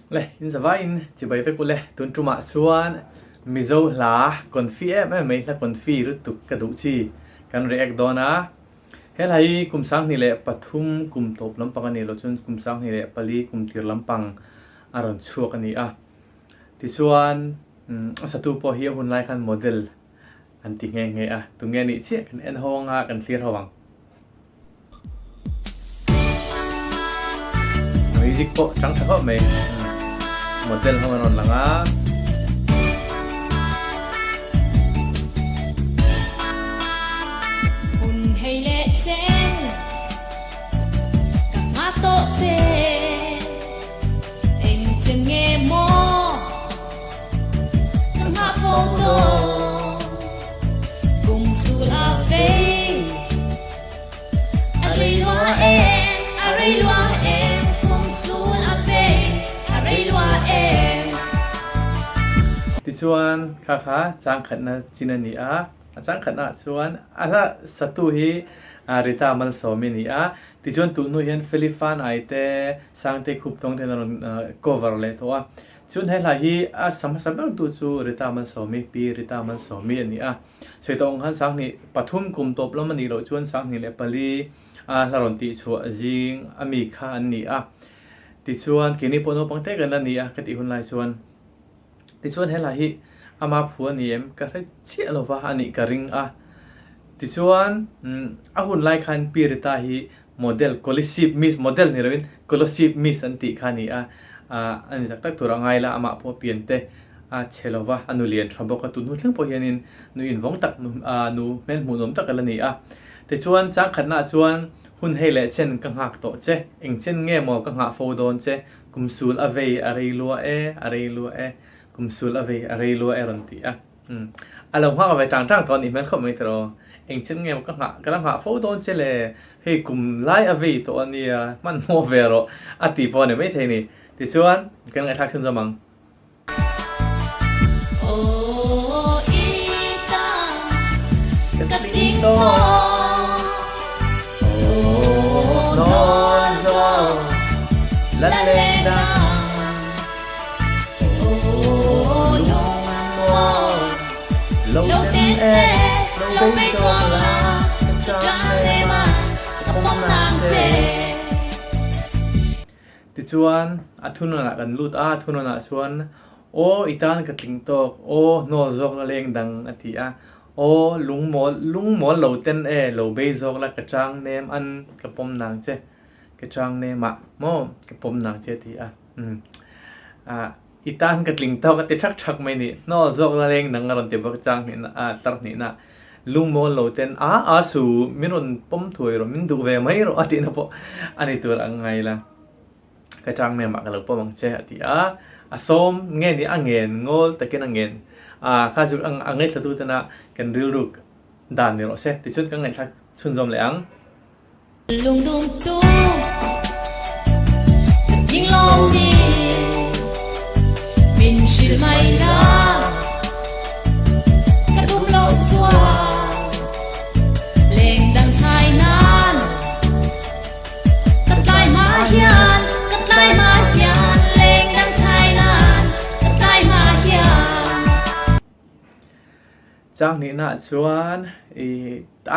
Le, in zavaiin chibai vek ule, tun tumah chuan Mizo hla confi em em mai, hla confi lutuk ka duh chi kan react dawn a. He hla hi kum 2003 kum tawp lampang a nih loh chuan kum 2004 kum tir lampang a rawn chhuak a ni a. Tichuan a satu pawh hi a hun lai khan model an ti nghe nghe a, tunge nih chiah kan en ho anga kan thlir ho ang. Music pawh chang tha khawp mai. Model ho an rawn lang a. Hun hei leh chen ka nghak tawh che eng chen nge maw ka nghah fo dawn kum sul a vei a rei lua em a rei lua em kum sul a vei a rei lua em. Tichuan kha kha changkhatna chin a ni a, a changkhatna ah chuan a hla satu hi Rita Malsawmi a ni a, tichuan tun hnu hian Feli Fanai te Sangte Khuptawng te hian a rawn cover leh tawh a, Chuan he hla hi a sa hmasa bertu chu Rita Malsawmi, Pi Rita Malsawmi a ni a. Sawi tawh ang khan 2003 kum tawp lam a nih loh chuan 2004 a hla rawn tih chhuah zing a mi kha an ni a. Tichuan keini pawh naupang te kan la ni a ka tih hun lai chuan. Tichuan he hla hi ama phu a ni em ka hre chiah lo va a nih ka ring a. Tichuan a hun lai khan Pi Rita hi Model, Kolasib Miss, Model ni loin Kolasib Miss an tih kha a ni a, a ni tak tak tur a ngai la, amah pawh pian te a chhe lo va, a nu lian tha bawk a, tun hnu thleng pawh hianin nu invawng tak, nu hmel hmuh nuam tak a la ni a. Tichuan, chang khatnaah chuan hun hei leh chen ka nghak tawh che, eng chen nge maw ka nghah fo dawn che, kum sul a vei a rei lua e, a rei lua e, kum sul a vei a rei lua e rawn ti a. Umm. A lo nghak ve tang tang tawh a nih hmel khawp mai tiraw. Eng chin nge maw ka nghah, ka la nghah fo dawn che le. Hei kum lai a vei tawh a nia, hmanhmawh ve rawh a tih pawh a ni maithei ni. Tichuan, kan ngaihthlak chhunzawm ang. Aw i tan ka tling tawh, aw hnawl zawk la leng dang. Tichuan, a thununah kan lut a, a thununah chuan, Aw, i tan ka tling tawk, aw, hnawl zawk la leng dang, a ti a. Aw, lungmawl, lungmawl lo ten e, lo bei zawk la, ka chang nem an, ka pawm nang che, ka chang nem ah, maw, ka pawm nang che, a ti a. Umm. Ah, i tan ka tling tawk a ti thak thak mai ni. Hnawl zawk la leng dang a rawn ti bawk chang hnihna ah tar hnihna lungmawl lo ten a a su min rawn pawm thuai rawh min duh ve mai rawh a tihna pawh a ni tur ang ngai la. Ka chang nem ah ka lo pawm ang che a ti a. A sawm nge ni a ngen ngawl takin a ngen a kha chu a ngaithla tu tena kan rilruk dan ni rawh se tichuan kan ngaihthlak chhunzawm leh ang. Lungdumtu ka thinglawm ni min hrilh mai la ka tum loh chuan leng dang chhai nan ka tlai hma hian ka tlai hma hian leng dang chhai nan ka tlai hma hian. Chang hnihnaah chuan i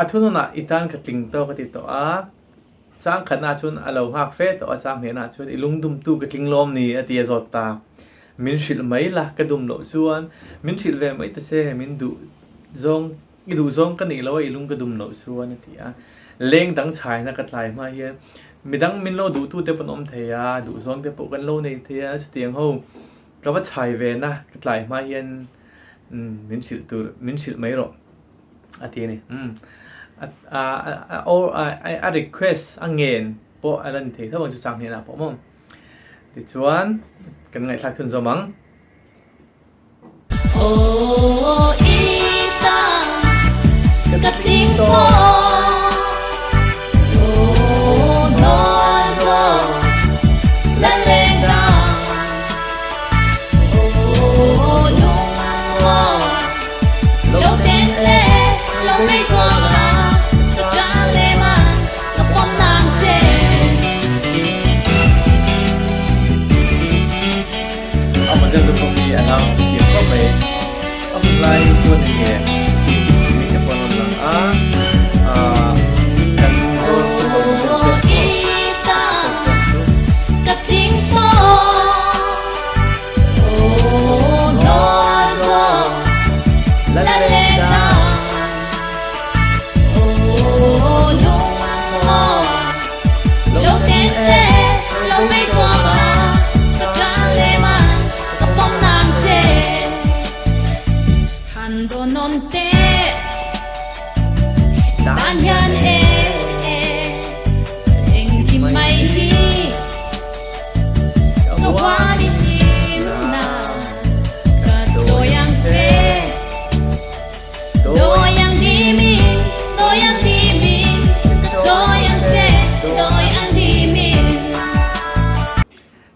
a thununah i tan ka tling tawk a ti tawh a, chang khatnaah chuan a lo nghak fe tawh a, chang hnihnaah chuan i lungdumtu ka tling lawm ni a ti a zawt ta. Min hrilh mai la, ka dum loh chuan min hrilh ve mai ta che, min duh zawng i duh zawng ka nih loh a i lung ka dum loh chuan a ti a. Leng dang chhaina ka tlai hma hian midang min lo duhtute pawh an awm thei a, duh zawng te pawh kan lo nei thei a, chutiang ho ka va chhai ve na ka tlai hma hian Min hrilh tur, min hrilh mai rawh a ti a ni. A request a ngen pawh a la ni thei tho ang chu chang hnenah pawh maw. Tichuan kan ngaihthlak chhunzawm ang. Aw i tan ka tling tawh, aw hnawl zawk la leng dang. Zel lutuk hi a hlau thiam khawp mai. A hun lai chuan eng nge tih kim kimi te pawh an rawn lang a, aah kan Zoram football movement te pawh a sawi chuan chu.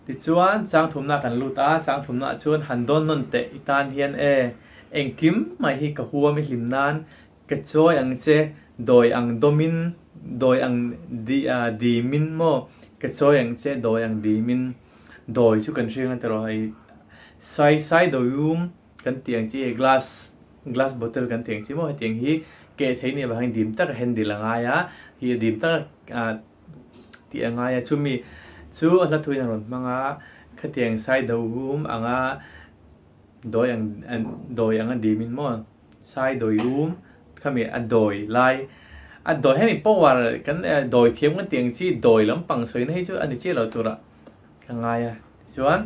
Tichuan chang thumna kan lut a, chang thumna ah chuan han dawn nawn teh i tan hian e, engkim mai hi ka huam i hlim nan ka chawi ang che, dawi ang dawmin, dawi ang di dimin maw, ka chawi ang che dawi ang dimin, dawi chu kan hriang a tiraw hei sai sai dawium kan tih ang chi hei glass glass bottle kan tih ang chi maw hetiang hi keh thei nih avangin dim taka handle a ngai a, hi a dim taka ah tih a ngai a, chumi chu a hla thuin a rawn hmang a, khatiang sai dawium anga dawi ang dawi anga dimin maw. Sai dawi um khami a dawi lai a dawi hemi power kan dawi thiam kan tih ang chi dawi lampang sawina hi chu a ni chiah lo turah ka ngai a tichuan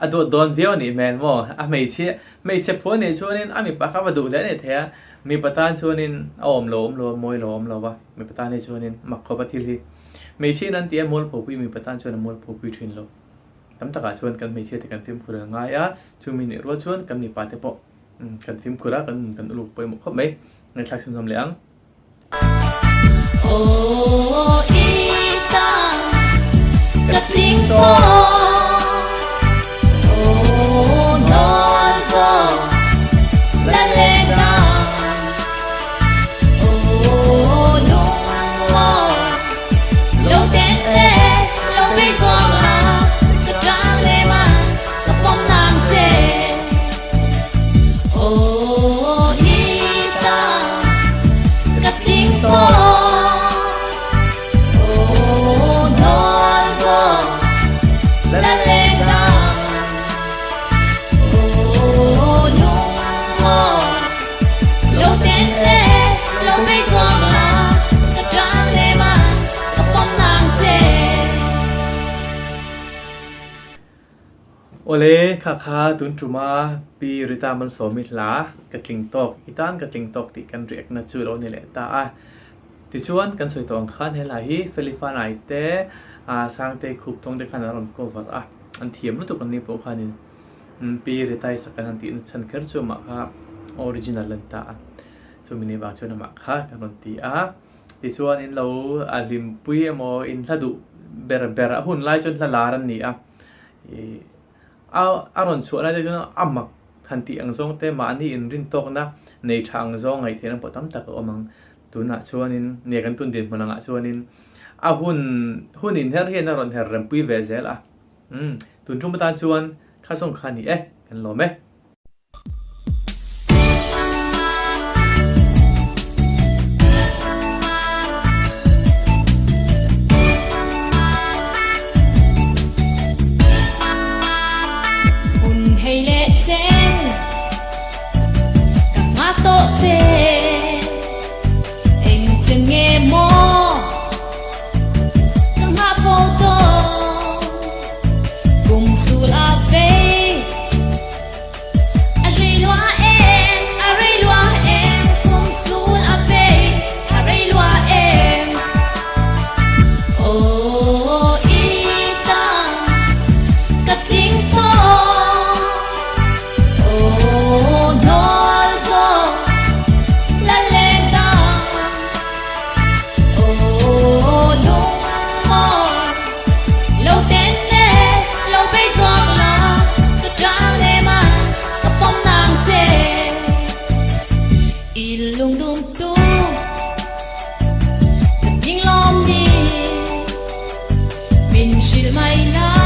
a duat dawn viau a nih hmel maw a hmeichhia hmeichhe phu a nih chuanin a mipa kha va duh hle a ni thei a mipa tan chuanin a awm lo awm lo a mawi lo awm lo va mipa tan hi chuanin mak khawp a thil hi hmeichhia in an tih a mualpho pui mipa tan chuan a mualpho pui thin lo. Tam takah chuan kan hmeichhia te kan fimkhur a ngai a, chumi nih rual chuan kan mipa te pawh kan fimkhur a, kan nun kan uluk pawimawh khawp mai. Ngaihthlak chhunzawm leh ang. Aw i tan ka tling tawh, aw nawl zawk la leng dan, aw lungmawi lo ten le lo bei zawng la ka tang lem a ka pawm nang che aw i tan ka tling tawh aw nawl zawk la leng dan aw lungmawi lo ten le lo bei zawng la ka tang lem a ka pawm nang che. Awle kha kha tun tuma Pi Rita Malsawmi hla ka tling tawk i tan ka tling tawk tih kan react na chu lo ni leh ta a. Tichuan kan sawi tawh ang khan he hla hi Felifanai te Sangtei Khupthawng te khan an rawn cover a, an thiam lutuk an ni pawh khanin Pi Ritai sak an han tih na chhan kher chu amah kha original a ni ta a. Chumi ni vang chuan amah kha kan rawn ti a. Tichuan in lo a hlimpui emaw in hla duh ber ber a hun lai chuan hla lar an ni a, ih a a rawn chhuah lai te chuan a mak han tih ang zawng te mahni inrin tawkna nei tha ang zawng ngaihtheihna pawh tam tak a awm ang. Tunah chuanin nge kan tun dinhmun angah chuanin a hun hun inher hian a rawn her rempui ve zel a, umm tun tum atan chuan kha zawng kha a ni e, kan lawm e. Hun hei leh chen ka nghak tawh che eng chen nge maw ka nghah fo tawh kum sul a vei. A rei lua em, a rei lua em, kum sul a vei, a rei lua em. Aw i tan ka tling tawh, aw hnawl zawk la leng dan, aw lungmawi lo ten le lo bei zawk la ka tang lem a ka pawm nang che i lung dum tu ka ding lawm ni min hrilh mai la.